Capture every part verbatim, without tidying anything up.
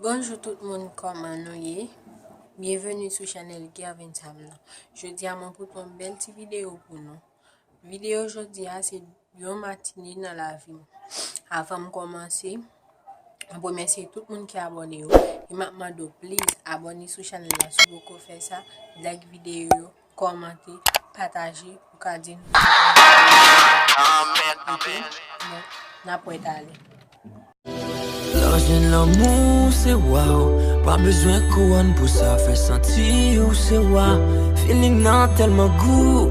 Bonjou tout moun, kòman nou ye? Byenveni sou chanèl Gervin Sam nan. Jodi a mwen pote yon bèl ti videyo pou nou. Videyo jodi a se yon matine nan lavi m. Avan m kòmanse, mwen remèsye tout moun ki abòne yo. E m ap mande w, please, abòne sou chanèl la si w poko fè sa, like videyo yo, kòmante, pataje, pou ka di nou. Ok? Bon, n ap wè talè. Lè w jwenn lanmou, se waw. Pa bezwen kouwòn pou sa, fè santi w se wa. Feeling nan tèlman gou.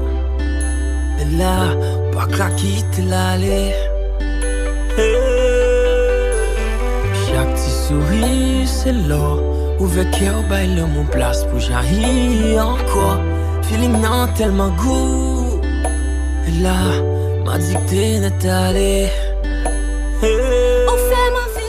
E la, pa ka kite l ale. Hey. Chak ti souri, se lò. Ouvè kè w, bay lanmou plas pou jayi ankò. Feeling nan tèlman gou. E la, m adikte nèt ale. Hey. Ou fè m anvi.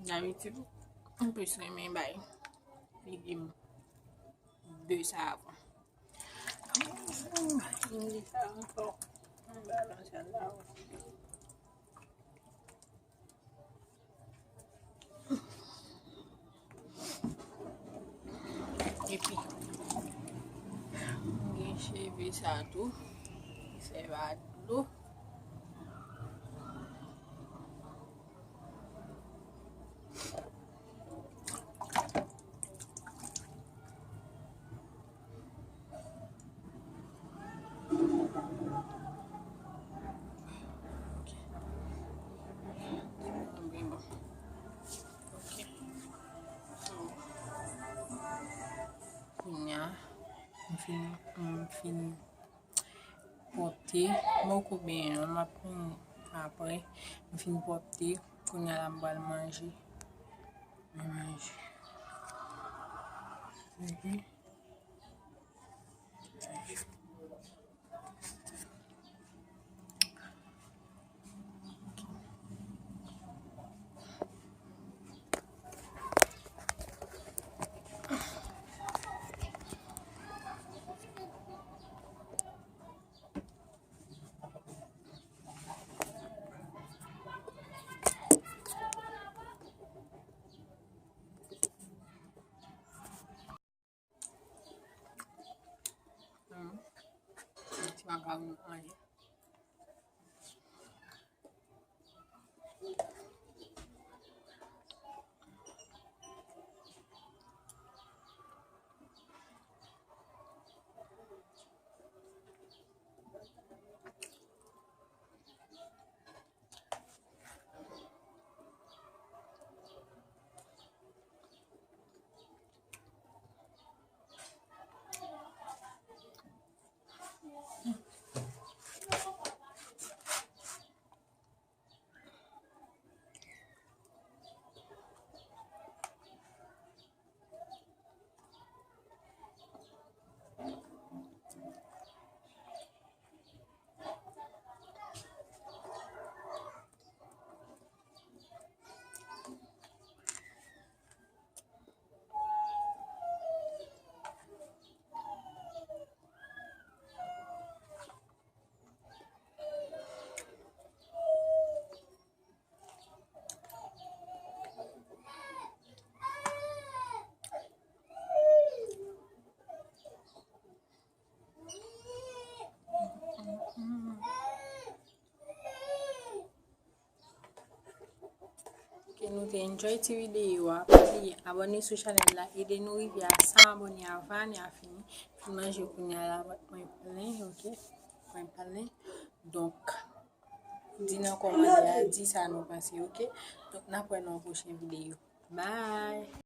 Dabitid, m plis renmen bay legim de savan. M di sa ankò. M balans la. Epi, m gen cheve sa tou. Sèvi a dlo. Kounye a, m fin, m fin pwòpte. M poko benyen non, m ap benyen apre. M fin pwòpte. Kounye a la m pral manje. Mwen manje. Mhm. Hmm. Ti makawon an ye. Ok, nou te enjoy ti videyo a. Pa bliye abòne sou chanèl la, ede nou rive a san abòne avan ane a fini. Fin manje kounye a la, vant mwen plen, ok? Mwen plen. Donk, di nan kòmantè a, di sa nou panse, ok? Donk, n ap wè nan yon pwochen videyo. Bye!